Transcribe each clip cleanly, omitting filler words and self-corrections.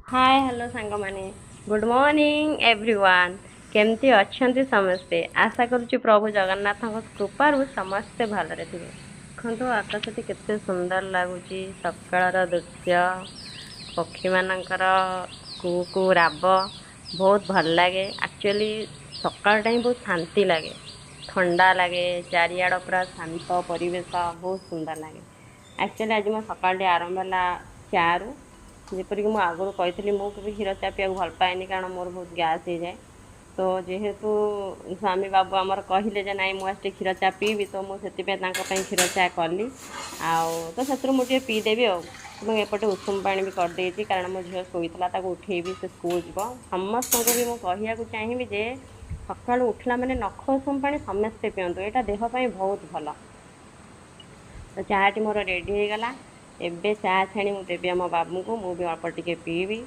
ହାଏ, hello ସାଙ୍ଗମାନେ, good morning everyone. କେମିତି ଅଛନ୍ତି ସମସ୍ତେ? ଆଶା କରୁଛି ପ୍ରଭୁ ଜଗନ୍ନାଥଙ୍କ କୃପାରୁ ସମସ୍ତେ ଭଲରେ ଥିବେ। ଦେଖନ୍ତୁ, ଆକାଶଟି କେତେ ସୁନ୍ଦର ଲାଗୁଛି। ସକାଳର ଦୃଶ୍ୟ, ପକ୍ଷୀମାନଙ୍କର କୁ କୁ ରାବ ବହୁତ ଭଲ ଲାଗେ। ଆକ୍ଚୁଆଲି ସକାଳଟା ହିଁ ବହୁତ ଶାନ୍ତି ଲାଗେ, ଥଣ୍ଡା ଲାଗେ, ଚାରିଆଡ଼ ପୁରା ଶାନ୍ତ ପରିବେଶ, ବହୁତ ସୁନ୍ଦର ଲାଗେ। ଆକ୍ଚୁଆଲି ଆଜି ମୋ ସକାଳଟି ଆରମ୍ଭ ହେଲା ଚା'ରୁ। ଯେପରିକି ମୁଁ ଆଗରୁ କହିଥିଲି, ମୁଁ କେବେ କ୍ଷୀର ଚା ପିଇବାକୁ ଭଲ ପାଏନି, କାରଣ ମୋର ବହୁତ ଗ୍ୟାସ୍ ହେଇଯାଏ। ତ ଯେହେତୁ ସ୍ୱାମୀ ବାବୁ ଆମର କହିଲେ ଯେ ନାଇଁ, ମୁଁ ଆଜି ଟିକେ କ୍ଷୀର ଚା ପିଇବି, ତ ମୁଁ ସେଥିପାଇଁ ତାଙ୍କ ପାଇଁ କ୍ଷୀର ଚା କଲି। ଆଉ ତ ସେଥିରୁ ମୁଁ ଟିକେ ପିଇଦେବି। ଆଉ ଏବଂ ଏପଟେ ଉଷୁମ ପାଣି ବି କରିଦେଇଛି, କାରଣ ମୋ ଝିଅ ଶୋଇଥିଲା, ତାକୁ ଉଠେଇବି, ସେ ସ୍କୁଲ ଯିବ। ସମସ୍ତଙ୍କୁ ବି ମୁଁ କହିବାକୁ ଚାହିଁବି ଯେ ସକାଳୁ ଉଠିଲା ମାନେ ନଖ ଉଷୁମ ପାଣି ସମସ୍ତେ ପିଅନ୍ତୁ, ଏଇଟା ଦେହ ପାଇଁ ବହୁତ ଭଲ। ତ ଚାହାଟି ମୋର ରେଡ଼ି ହେଇଗଲା। ଏବେ ଚା ଛାଣି ମୁଁ ଦେବି ଆମ ବାବୁଙ୍କୁ, ମୁଁ ବି ଅଳ୍ପ ଟିକେ ପିଇବି।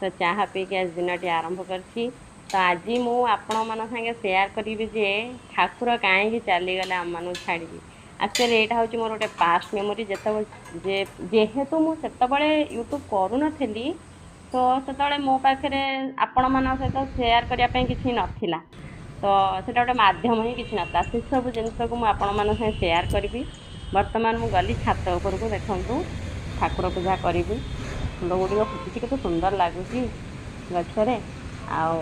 ତ ଚାହା ପିଇକି ଆଜି ଦିନଟି ଆରମ୍ଭ କରିଛି। ତ ଆଜି ମୁଁ ଆପଣମାନଙ୍କ ସାଙ୍ଗେ ସେୟାର କରିବି ଯେ ଠାକୁର କାହିଁକି ଚାଲିଗଲେ ଆମମାନଙ୍କୁ ଛାଡ଼ିକି। ଆକ୍ଚୁଆଲି ଏଇଟା ହେଉଛି ମୋର ଗୋଟେ ପାଷ୍ଟ ମେମୋରି। ଯେତେବେଳେ ଯେ ଯେହେତୁ ମୁଁ ସେତେବେଳେ ୟୁଟ୍ୟୁବ୍ କରୁନଥିଲି, ତ ସେତେବେଳେ ମୋ ପାଖରେ ଆପଣମାନଙ୍କ ସହିତ ସେୟାର କରିବା ପାଇଁ କିଛି ନଥିଲା। ତ ସେଇଟା ଗୋଟେ ମାଧ୍ୟମ ହିଁ କିଛି ନଥିଲା। ସେସବୁ ଜିନିଷକୁ ମୁଁ ଆପଣମାନଙ୍କ ସାଙ୍ଗେ ସେୟାର କରିବି। ବର୍ତ୍ତମାନ ମୁଁ ଗଲି ଛାତ ଉପରକୁ। ଦେଖନ୍ତୁ, ଠାକୁର ପୂଜା କରିବି। ଫୁଲ ଗୁଡ଼ିକ ଫୁଟିଛି, କେତେ ସୁନ୍ଦର ଲାଗୁଛି ଗଛରେ। ଆଉ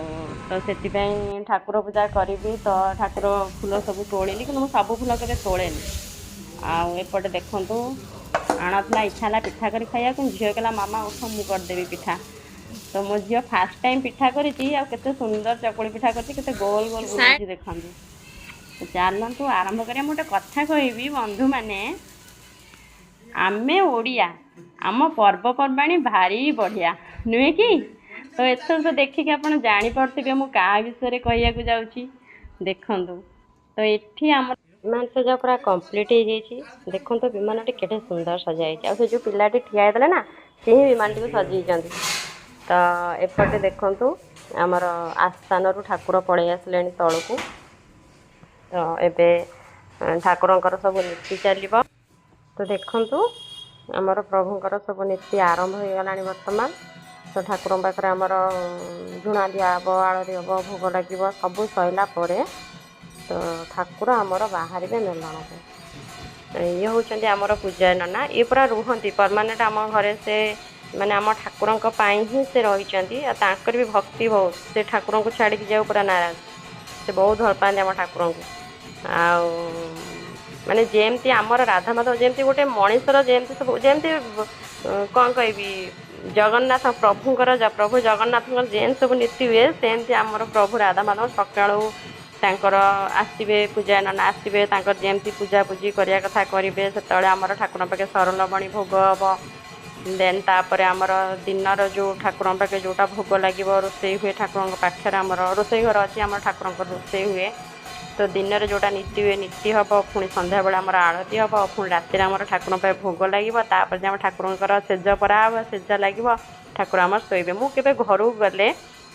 ତ ସେଥିପାଇଁ ଠାକୁର ପୂଜା କରିବି। ତ ଠାକୁର ଫୁଲ ସବୁ ତୋଳିଲି, କିନ୍ତୁ ମୁଁ ସବୁ ଫୁଲ କେବେ ତୋଳେନି। ଆଉ ଏପଟେ ଦେଖନ୍ତୁ, ଆଣ ଥିଲା, ଇଚ୍ଛା ହେଲା ପିଠା କରି ଖାଇବାକୁ। ଝିଅ କହିଲା, ମାମା ଉଠ, ମୁଁ କରିଦେବି ପିଠା। ତ ମୋ ଝିଅ ଫାଷ୍ଟ ଟାଇମ୍ ପିଠା କରିଛି, ଆଉ କେତେ ସୁନ୍ଦର ଚକୁଳି ପିଠା କରିଛି, କେତେ ଗୋଲ ଗୋଲ ବୁଲୁଛି ଦେଖନ୍ତୁ। ଚାଲନ୍ତୁ ଆରମ୍ଭ କରିବା। ମୁଁ ଗୋଟେ କଥା କହିବି ବନ୍ଧୁମାନେ, ଆମେ ଓଡ଼ିଆ, ଆମ ପର୍ବପର୍ବାଣି ଭାରି ବଢ଼ିଆ, ନୁହେଁ କି? ତ ଏଥର ତ ଦେଖିକି ଆପଣ ଜାଣିପାରୁଥିବେ ମୁଁ କାହା ବିଷୟରେ କହିବାକୁ ଯାଉଛି। ଦେଖନ୍ତୁ, ତ ଏଠି ଆମର ବିମାନ ସଜା ପୁରା କମ୍ପ୍ଲିଟ୍ ହେଇଯାଇଛି। ଦେଖନ୍ତୁ, ବିମାନଟି କେତେ ସୁନ୍ଦର ସଜା ହେଇଛି। ଆଉ ସେ ଯେଉଁ ପିଲାଟି ଠିଆ ହେଇଥିଲା ନା, ସେ ହିଁ ବିମାନଟିକୁ ସଜେଇଛନ୍ତି। ତ ଏପଟେ ଦେଖନ୍ତୁ, ଆମର ଆସ୍ଥାନରୁ ଠାକୁର ପଳେଇ ଆସିଲେଣି ତଳକୁ। ତ ଏବେ ଠାକୁରଙ୍କର ସବୁ ନୀତି ଚାଲିବ। ତ ଦେଖନ୍ତୁ, ଆମର ପ୍ରଭୁଙ୍କର ସବୁ ନୀତି ଆରମ୍ଭ ହେଇଗଲାଣି ବର୍ତ୍ତମାନ। ତ ଠାକୁରଙ୍କ ପାଖରେ ଆମର ଝୁଣା ଦିଆହେବ, ଆଳତି ହେବ, ଭୋଗ ଲାଗିବ। ସବୁ ସରିଲା ପରେ ତ ଠାକୁର ଆମର ବାହାରିବେ ମେଲଣକୁ। ଇଏ ହେଉଛନ୍ତି ଆମର ପୂଜା ନନା। ଇଏ ପୁରା ରୁହନ୍ତି ପରମାନେଣ୍ଟ ଆମ ଘରେ। ସେ ମାନେ ଆମ ଠାକୁରଙ୍କ ପାଇଁ ହିଁ ସେ ରହିଛନ୍ତି। ଆଉ ତାଙ୍କର ବି ଭକ୍ତି ବହୁତ। ସେ ଠାକୁରଙ୍କୁ ଛାଡ଼ିକି ଯିବାକୁ ପୁରା ନାରାଜ। ସେ ବହୁତ ଭଲ ପାଆନ୍ତି ଆମ ଠାକୁରଙ୍କୁ। ଆଉ ମାନେ ଯେମିତି ଆମର ରାଧା ମାଧବ, ଯେମିତି ଗୋଟେ ମଣିଷର ଯେମିତି ସବୁ, ଯେମିତି କ'ଣ କହିବି, ଜଗନ୍ନାଥ ପ୍ରଭୁଙ୍କର, ପ୍ରଭୁ ଜଗନ୍ନାଥଙ୍କର ଯେମିତି ସବୁ ନୀତି ହୁଏ, ସେମିତି ଆମର ପ୍ରଭୁ ରାଧା ମାଧବ ସକାଳୁ ତାଙ୍କର ଆସିବେ, ପୂଜା ନନା ଆସିବେ, ତାଙ୍କର ଯେମିତି ପୂଜାପୂଜି କରିବା କଥା କରିବେ। ସେତେବେଳେ ଆମର ଠାକୁରଙ୍କ ପାଖେ ସରଲବଣୀ ଭୋଗ ହେବ। ଦେନ୍ ତାପରେ ଆମର ଦିନର ଯେଉଁ ଠାକୁରଙ୍କ ପାଖେ ଯେଉଁଟା ଭୋଗ ଲାଗିବ, ରୋଷେଇ ହୁଏ ଠାକୁରଙ୍କ ପାଖରେ। ଆମର ରୋଷେଇ ଘର ଅଛି, ଆମର ଠାକୁରଙ୍କର ରୋଷେଇ ହୁଏ। ତ ଦିନରେ ଯେଉଁଟା ନୀତି ହୁଏ, ନୀତି ହେବ। ପୁଣି ସନ୍ଧ୍ୟାବେଳେ ଆମର ଆଳତି ହେବ। ପୁଣି ରାତିରେ ଆମର ଠାକୁରଙ୍କ ପାଇଁ ଭୋଗ ଲାଗିବ। ତାପରେ ଯେ ଆମ ଠାକୁରଙ୍କର ଶେଜ ପରା ହେବ, ଶେଜ ଲାଗିବ, ଠାକୁର ଆମର ଶୋଇବେ। ମୁଁ କେବେ ଘରକୁ ଗଲେ,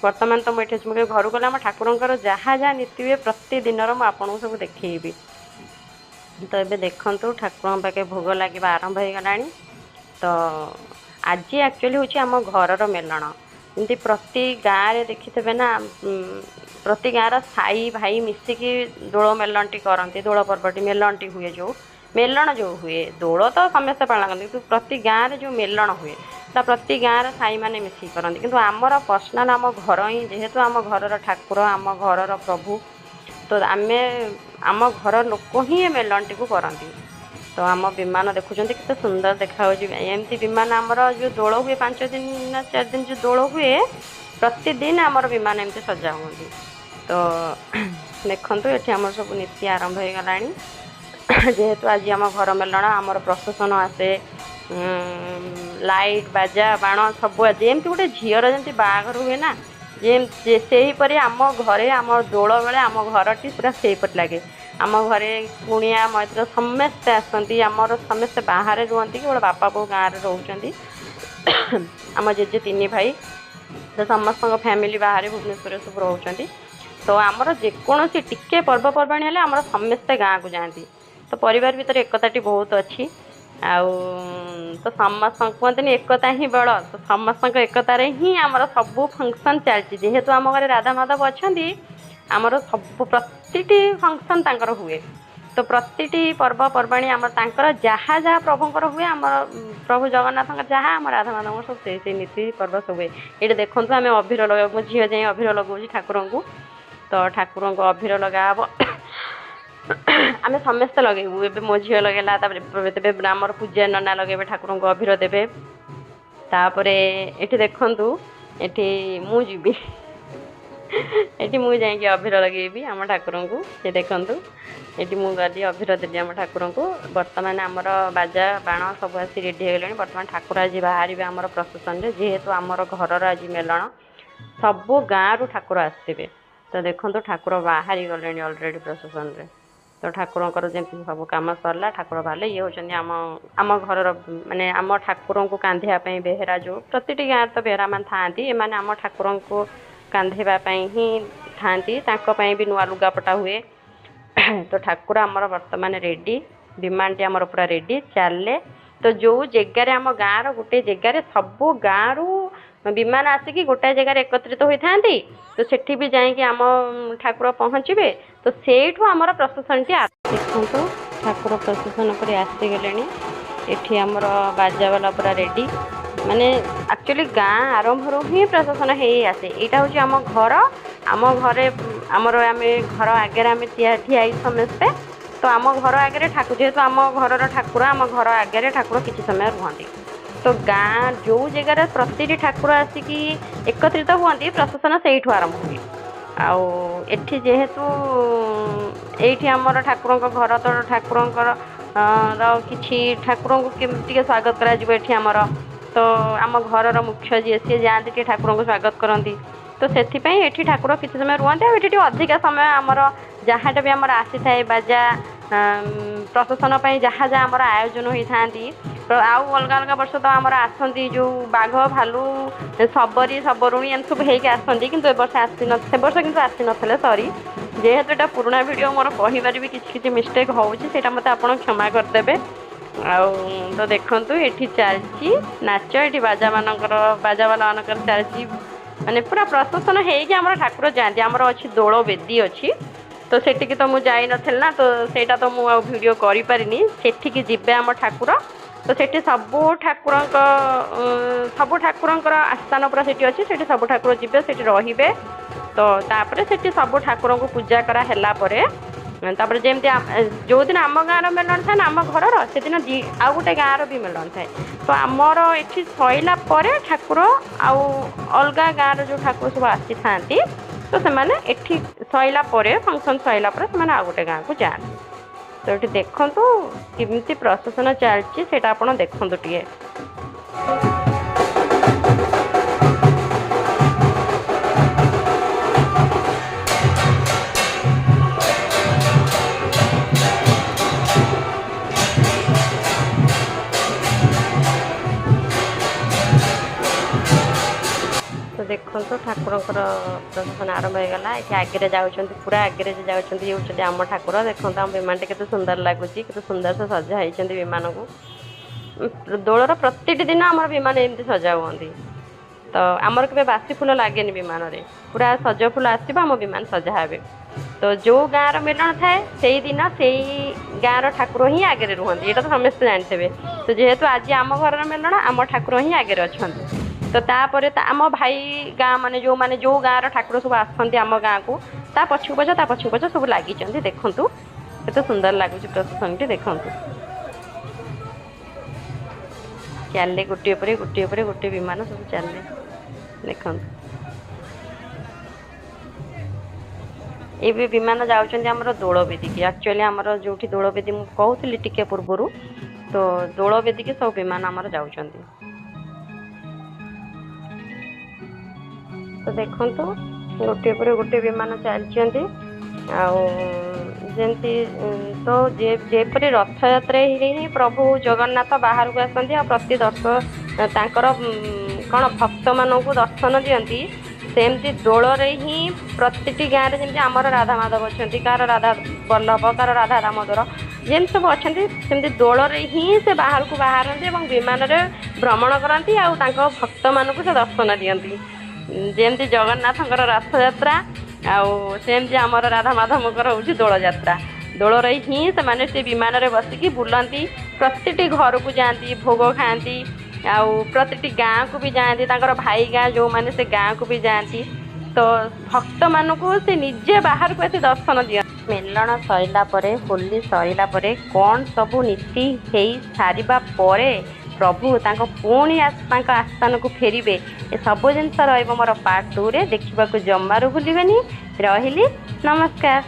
ବର୍ତ୍ତମାନ ତ ମୁଁ ଏଠି ଅଛି, ମୁଁ କେବେ ଘରକୁ ଗଲେ ଆମ ଠାକୁରଙ୍କର ଯାହା ଯାହା ନୀତି ହୁଏ ପ୍ରତିଦିନର, ମୁଁ ଆପଣଙ୍କୁ ସବୁ ଦେଖେଇବି। ତ ଏବେ ଦେଖନ୍ତୁ, ଠାକୁରଙ୍କ ପାଖେ ଭୋଗ ଲାଗିବା ଆରମ୍ଭ ହେଇଗଲାଣି। ତ ଆଜି ଆକ୍ଚୁଆଲି ହେଉଛି ଆମ ଘରର ମେଲଣ। ଏମିତି ପ୍ରତି ଗାଁରେ ଦେଖିଥିବେ ନା, ପ୍ରତି ଗାଁର ସାଇ ଭାଇ ମିଶିକି ଦୋଳ ମେଲଣଟି କରନ୍ତି। ଦୋଳ ପର୍ବଟି ମେଲଣଟି ହୁଏ, ଯେଉଁ ମେଲଣ ଯେଉଁ ହୁଏ, ଦୋଳ ତ ସମସ୍ତେ ପାଳନ କରନ୍ତି, କିନ୍ତୁ ପ୍ରତି ଗାଁରେ ଯେଉଁ ମେଲଣ ହୁଏ ତା ପ୍ରତି ଗାଁର ସାଇମାନେ ମିଶିକି କରନ୍ତି। କିନ୍ତୁ ଆମର ପର୍ସନାଲ୍ ଆମ ଘର ହିଁ, ଯେହେତୁ ଆମ ଘରର ଠାକୁର, ଆମ ଘରର ପ୍ରଭୁ, ତ ଆମେ ଆମ ଘର ଲୋକ ହିଁ ଏ ମେଲଣଟିକୁ କରନ୍ତି। ତ ଆମ ବିମାନ ଦେଖୁଛନ୍ତି, କେତେ ସୁନ୍ଦର ଦେଖାଯାଉଛି। ଏମିତି ବିମାନ ଆମର ଯେଉଁ ଦୋଳ ହୁଏ, 5 ଦିନ ନା 4 ଦିନ ଯେଉଁ ଦୋଳ ହୁଏ, ପ୍ରତିଦିନ ଆମର ବିମାନ ଏମିତି ସଜା ହୁଅନ୍ତି। ତ ଦେଖନ୍ତୁ, ଏଠି ଆମର ସବୁ ନୀତି ଆରମ୍ଭ ହେଇଗଲାଣି। ଯେହେତୁ ଆଜି ଆମ ଘର ମେଲଣ, ଆମର ପ୍ରସେସନ ଆସେ, ଲାଇଟ୍, ବାଜା, ବାଣ ସବୁ। ଆଜି ଯେମିତି ଗୋଟେ ଝିଅର ଯେମିତି ବାହାଘର ହୁଏ ନା, ଯେମିତି ସେହିପରି ଆମ ଘରେ ଆମ ଦୋଳ ବେଳେ ଆମ ଘରଟି ପୁରା ସେହିପରି ଲାଗେ। ଆମ ଘରେ କୁଣିଆ ମୈତ୍ର ସମସ୍ତେ ଆସନ୍ତି। ଆମର ସମସ୍ତେ ବାହାରେ ରୁହନ୍ତି, କେବଳ ବାପା ବୋଉ ଗାଁରେ ରହୁଛନ୍ତି। ଆମ ଜେଜେ ତିନି ଭାଇ, ତ ସମସ୍ତଙ୍କ ଫ୍ୟାମିଲି ବାହାରେ ଭୁବନେଶ୍ୱରରେ ସବୁ ରହୁଛନ୍ତି। ତ ଆମର ଯେକୌଣସି ଟିକେ ପର୍ବପର୍ବାଣୀ ହେଲେ ଆମର ସମସ୍ତେ ଗାଁକୁ ଯାଆନ୍ତି। ତ ପରିବାର ଭିତରେ ଏକତାଟି ବହୁତ ଅଛି। ଆଉ ତ ସମସ୍ତଙ୍କୁ କୁହନ୍ତିନି ଏକତା ହିଁ ବଳ, ତ ସମସ୍ତଙ୍କ ଏକତାରେ ହିଁ ଆମର ସବୁ ଫଙ୍କସନ୍ ଚାଲିଛି। ଯେହେତୁ ଆମ ଘରେ ରାଧା ମାଧବ ଅଛନ୍ତି, ଆମର ସବୁ ପ୍ରତିଟି ଫଙ୍କସନ୍ ତାଙ୍କର ହୁଏ। ତ ପ୍ରତିଟି ପର୍ବପର୍ବାଣୀ ଆମର ତାଙ୍କର ଯାହା ଯାହା ପ୍ରଭୁଙ୍କର ହୁଏ, ଆମର ପ୍ରଭୁ ଜଗନ୍ନାଥଙ୍କର ଯାହା, ଆମ ରାଧା ମାଧବଙ୍କର ସବୁ ସେଇ ସେଇ ନୀତି ପର୍ବ ସବୁ ହୁଏ। ଏଇଠି ଦେଖନ୍ତୁ, ଆମେ ଅଭିର ଲଗାଇବୁ। ମୋ ଝିଅ ଯାଇ ଅଭିର ଲଗାଉଛି ଠାକୁରଙ୍କୁ। ତ ଠାକୁରଙ୍କୁ ଅଭିର ଲଗାହବ, ଆମେ ସମସ୍ତେ ଲଗେଇବୁ। ଏବେ ମୋ ଝିଅ ଲଗେଇଲା, ତାପରେ ତେବେ ଆମର ପୂଜା ନନା ଲଗେଇବେ, ଠାକୁରଙ୍କୁ ଅଭିର ଦେବେ। ତାପରେ ଏଠି ଦେଖନ୍ତୁ, ଏଠି ମୁଁ ଯିବି, ଏଠି ମୁଁ ଯାଇକି ଅଭିର ଲଗେଇବି ଆମ ଠାକୁରଙ୍କୁ। ସେ ଦେଖନ୍ତୁ, ଏଠି ମୁଁ ଗଲି, ଅଭିର ଦେଲି ଆମ ଠାକୁରଙ୍କୁ। ବର୍ତ୍ତମାନ ଆମର ବାଜା ବାଣ ସବୁ ଆସି ରେଡ଼ି ହେଇଗଲେଣି। ବର୍ତ୍ତମାନ ଠାକୁର ଆଜି ବାହାରିବେ ଆମର ପ୍ରସେସନରେ। ଯେହେତୁ ଆମର ଘରର ଆଜି ମେଲଣ, ସବୁ ଗାଁରୁ ଠାକୁର ଆସିଥିବେ। ତ ଦେଖନ୍ତୁ, ଠାକୁର ବାହାରି ଗଲେଣି ଅଲରେଡ଼ି ପ୍ରସେସନରେ। ତ ଠାକୁରଙ୍କର ଯେମିତି ସବୁ କାମ ସରିଲା, ଠାକୁର ବାହାରିଲେ। ଇଏ ହେଉଛନ୍ତି ଆମ ଘରର, ମାନେ ଆମ ଠାକୁରଙ୍କୁ କାନ୍ଧେଇବା ପାଇଁ ବେହେରା। ଯେଉଁ ପ୍ରତିଟି ଗାଁରେ ତ ବେହେରାମାନେ ଥାଆନ୍ତି, ଏମାନେ ଆମ ଠାକୁରଙ୍କୁ କାନ୍ଧେଇବା ପାଇଁ ହିଁ ଥାଆନ୍ତି। ତାଙ୍କ ପାଇଁ ବି ନୂଆ ଲୁଗାପଟା ହୁଏ। ତ ଠାକୁର ଆମର ବର୍ତ୍ତମାନ ରେଡ଼ି, ବିମାନଟି ଆମର ପୁରା ରେଡ଼ି ଚାଲେ। ତ ଯେଉଁ ଜାଗାରେ ଆମ ଗାଁର ଗୋଟେ ଜାଗାରେ ସବୁ ଗାଁରୁ ବିମାନ ଆସିକି ଗୋଟାଏ ଜାଗାରେ ଏକତ୍ରିତ ହୋଇଥାନ୍ତି, ତ ସେଠି ବି ଯାଇକି ଆମ ଠାକୁର ପହଞ୍ଚିବେ। ତ ସେଇଠୁ ଆମର ପ୍ରସେସନଟି। ଦେଖନ୍ତୁ, ଠାକୁର ପ୍ରସେସନ କରି ଆସିଗଲେଣି। ଏଠି ଆମର ବାଜାବାଲା ପୁରା ରେଡ଼ି। ମାନେ ଆକ୍ଚୁଆଲି ଗାଁ ଆରମ୍ଭରୁ ହିଁ ପ୍ରସେସନ ହେଇ ଆସେ। ଏଇଟା ହେଉଛି ଆମ ଘର। ଆମ ଘରେ ଆମର ଆମେ ଘର ଆଗରେ ଆମେ ଠିଆ ଠିଆ ହେଇ ସମସ୍ତେ। ତ ଆମ ଘର ଆଗରେ ଠାକୁର, ଯେହେତୁ ଆମ ଘରର ଠାକୁର, ଆମ ଘର ଆଗରେ ଠାକୁର କିଛି ସମୟ ରୁହନ୍ତି। ତ ଗାଁ ଯେଉଁ ଜାଗାରେ ପ୍ରତିଟି ଠାକୁର ଆସିକି ଏକତ୍ରିତ ହୁଅନ୍ତି, ପ୍ରସେସନ ସେଇଠୁ ଆରମ୍ଭ ହୁଏ। ଆଉ ଏଠି ଯେହେତୁ ଏଇଠି ଆମର ଠାକୁରଙ୍କ ଘର, ତ ଠାକୁରଙ୍କର ର କିଛି ଠାକୁରଙ୍କୁ କେମିତି ଟିକେ ସ୍ୱାଗତ କରାଯିବ ଏଠି ଆମର। ତ ଆମ ଘରର ମୁଖ୍ୟ ଯିଏ, ସିଏ ଯାଆନ୍ତି, ଟିକେ ଠାକୁରଙ୍କୁ ସ୍ୱାଗତ କରନ୍ତି। ତ ସେଥିପାଇଁ ଏଠି ଠାକୁର କିଛି ସମୟ ରୁହନ୍ତି। ଆଉ ଏଠି ଟିକେ ଅଧିକା ସମୟ ଆମର ଯାହାଟା ବି ଆମର ଆସିଥାଏ ବାଜା, ପ୍ରସେସନ ପାଇଁ ଯାହା ଯାହା ଆମର ଆୟୋଜନ ହୋଇଥାନ୍ତି। ତ ଆଉ ଅଲଗା ଅଲଗା ବର୍ଷ ତ ଆମର ଆସନ୍ତି ଯେଉଁ ବାଘ, ଭାଲୁ, ଶବରୀ, ଶବରୁଣୀ ଏମିତି ସବୁ ହେଇକି ଆସନ୍ତି, କିନ୍ତୁ ଏ ବର୍ଷ ଆସିନ, ସେ ବର୍ଷ କିନ୍ତୁ ଆସିନଥିଲେ। ସରି, ଯେହେତୁ ଏଇଟା ପୁରୁଣା ଭିଡ଼ିଓ ମୋର, କହିପାରିବି କିଛି କିଛି ମିଷ୍ଟେକ୍ ହେଉଛି, ସେଇଟା ମୋତେ ଆପଣ କ୍ଷମା କରିଦେବେ। ଆଉ ତ ଦେଖନ୍ତୁ, ଏଠି ଚାଲିଛି ନାଚ, ଏଠି ବାଜାମାନଙ୍କର, ବାଜାବାଲା ମାନଙ୍କର ଚାଲିଛି। ମାନେ ପୁରା ପ୍ରସେସନ ହେଇକି ଆମର ଠାକୁର ଯାଆନ୍ତି। ଆମର ଅଛି ଦୋଳ ବେଦୀ ଅଛି, ତ ସେଠିକି ତ ମୁଁ ଯାଇନଥିଲି ନା, ତ ସେଇଟା ତ ମୁଁ ଆଉ ଭିଡ଼ିଓ କରିପାରିନି। ସେଠିକି ଯିବେ ଆମ ଠାକୁର। ତ ସେଠି ସବୁ ଠାକୁରଙ୍କ, ସବୁ ଠାକୁରଙ୍କର ଆସ୍ଥାନ ପୁରା ସେଠି ଅଛି। ସେଠି ସବୁ ଠାକୁର ଯିବେ, ସେଠି ରହିବେ। ତ ତାପରେ ସେଠି ସବୁ ଠାକୁରଙ୍କୁ ପୂଜା କରା ହେଲା ପରେ, ତାପରେ ଯେମିତି ଯେଉଁଦିନ ଆମ ଗାଁର ମେଲଣ ଥାଏ ନା ଆମ ଘରର, ସେଦିନ ଆଉ ଗୋଟେ ଗାଁର ବି ମେଲଣ ଥାଏ। ତ ଆମର ଏଠି ସଇଲା ପରେ ଠାକୁର ଆଉ ଅଲଗା ଗାଁର ଯେଉଁ ଠାକୁର ସବୁ ଆସିଥାନ୍ତି, ତ ସେମାନେ ଏଠି ସଇଲା ପରେ, ଫଙ୍କସନ୍ ସଇଲା ପରେ ସେମାନେ ଆଉ ଗୋଟେ ଗାଁକୁ ଯାଆନ୍ତି। ତ ଏଠି ଦେଖନ୍ତୁ କେମିତି ପ୍ରସେସନ ଚାଲିଛି, ସେଇଟା ଆପଣ ଦେଖନ୍ତୁ ଟିକେ। ତ ଦେଖନ୍ତୁ, ଠାକୁରଙ୍କର ପ୍ରସେସନ ଆରମ୍ଭ ହେଇଗଲା। ଏଠି ଆଗରେ ଯାଉଛନ୍ତି, ପୁରା ଆଗରେ ଯେ ଯାଉଛନ୍ତି, ଇଏ ହେଉଛନ୍ତି ଆମ ଠାକୁର। ଦେଖନ୍ତୁ, ଆମ ବିମାନଟି କେତେ ସୁନ୍ଦର ଲାଗୁଛି, କେତେ ସୁନ୍ଦର ସେ ସଜା ହେଇଛନ୍ତି ବିମାନକୁ। ଦୋଳର ପ୍ରତିଟି ଦିନ ଆମର ବିମାନ ଏମିତି ସଜା ହୁଅନ୍ତି। ତ ଆମର କେବେ ବାସି ଫୁଲ ଲାଗେନି ବିମାନରେ, ପୁରା ସଜ ଫୁଲ ଆସିବ, ଆମ ବିମାନ ସଜା ହେବେ। ତ ଯେଉଁ ଗାଁର ମେଲଣ ଥାଏ, ସେଇଦିନ ସେଇ ଗାଁର ଠାକୁର ହିଁ ଆଗରେ ରୁହନ୍ତି, ଏଇଟା ତ ସମସ୍ତେ ଜାଣିଥିବେ। ତ ଯେହେତୁ ଆଜି ଆମ ଘରର ମେଲଣ, ଆମ ଠାକୁର ହିଁ ଆଗରେ ଅଛନ୍ତି। ତ ତାପରେ ଆମ ଭାଇ ଗାଁ, ମାନେ ଯେଉଁମାନେ ଯେଉଁ ଗାଁର ଠାକୁର ସବୁ ଆସନ୍ତି ଆମ ଗାଁକୁ, ତା ପଛକୁ ପଛ, ତା ପଛକୁ ପଛ ସବୁ ଲାଗିଛନ୍ତି। ଦେଖନ୍ତୁ କେତେ ସୁନ୍ଦର ଲାଗୁଛି ପ୍ରସେସନଟି। ଦେଖନ୍ତୁ, ଚାଲିଲେ ଗୋଟିଏ ପରେ ଗୋଟିଏ ପରେ ଗୋଟିଏ ବିମାନ ସବୁ ଚାଲିଲେ। ଦେଖନ୍ତୁ, ଏବେ ବିମାନ ଯାଉଛନ୍ତି ଆମର ଦୋଳ ବେଦୀକି। ଆକ୍ଚୁଆଲି ଆମର ଯେଉଁଠି ଦୋଳ ବେଦୀ ମୁଁ କହୁଥିଲି ଟିକେ ପୂର୍ବରୁ, ତ ଦୋଳ ବେଦୀକି ସବୁ ବିମାନ ଆମର ଯାଉଛନ୍ତି। ତ ଦେଖନ୍ତୁ, ଗୋଟିଏ ପରେ ଗୋଟିଏ ବିମାନ ଚାଲିଛନ୍ତି। ଆଉ ଯେମିତି ତ ଯେପରି ରଥଯାତ୍ରାରେ ହିଁ ପ୍ରଭୁ ଜଗନ୍ନାଥ ବାହାରକୁ ଆସନ୍ତି ଆଉ ପ୍ରତି ଦର୍ଶ ତାଙ୍କର କ'ଣ ଭକ୍ତମାନଙ୍କୁ ଦର୍ଶନ ଦିଅନ୍ତି, ସେମିତି ଦୋଳରେ ହିଁ ପ୍ରତିଟି ଗାଁରେ ଯେମିତି ଆମର ରାଧା ମାଧବ ଅଛନ୍ତି, କାହାର ରାଧା ବଲ୍ଲଭ, କାହାର ରାଧା ଦାମୋଦର, ଯେମିତି ସବୁ ଅଛନ୍ତି, ସେମିତି ଦୋଳରେ ହିଁ ସେ ବାହାରକୁ ବାହାରନ୍ତି ଏବଂ ବିମାନରେ ଭ୍ରମଣ କରନ୍ତି ଆଉ ତାଙ୍କ ଭକ୍ତମାନଙ୍କୁ ସେ ଦର୍ଶନ ଦିଅନ୍ତି। ଯେମିତି ଜଗନ୍ନାଥଙ୍କର ରଥଯାତ୍ରା ଆଉ ସେମିତି ଆମର ରାଧା ମାଧବଙ୍କର ହେଉଛି ଦୋଳଯାତ୍ରା। ଦୋଳରେ ହିଁ ସେମାନେ ସେ ବିମାନରେ ବସିକି ବୁଲନ୍ତି, ପ୍ରତିଟି ଘରକୁ ଯାଆନ୍ତି, ଭୋଗ ଖାଆନ୍ତି ଆଉ ପ୍ରତିଟି ଗାଁକୁ ବି ଯାଆନ୍ତି। ତାଙ୍କର ଭାଇ ଗାଁ ଯେଉଁମାନେ, ସେ ଗାଁକୁ ବି ଯାଆନ୍ତି। ତ ଭକ୍ତମାନଙ୍କୁ ସେ ନିଜେ ବାହାରକୁ ଆସି ଦର୍ଶନ ଦିଅନ୍ତି। ମେଲଣ ସରିଲା ପରେ, ହୋଲି ସରିଲା ପରେ, କ'ଣ ସବୁ ନୀତି ହେଇ ସାରିବା ପରେ ପ୍ରଭୁ ତାଙ୍କ ପୁଣି ତାଙ୍କ ଆସ୍ଥାନକୁ ଫେରିବେ, ଏସବୁ ଜିନିଷ ରହିବ ମୋର ପାର୍ଟ 2ରେ। ଦେଖିବାକୁ ଜମାରୁ ଭୁଲିବେନି। ରହିଲି, ନମସ୍କାର।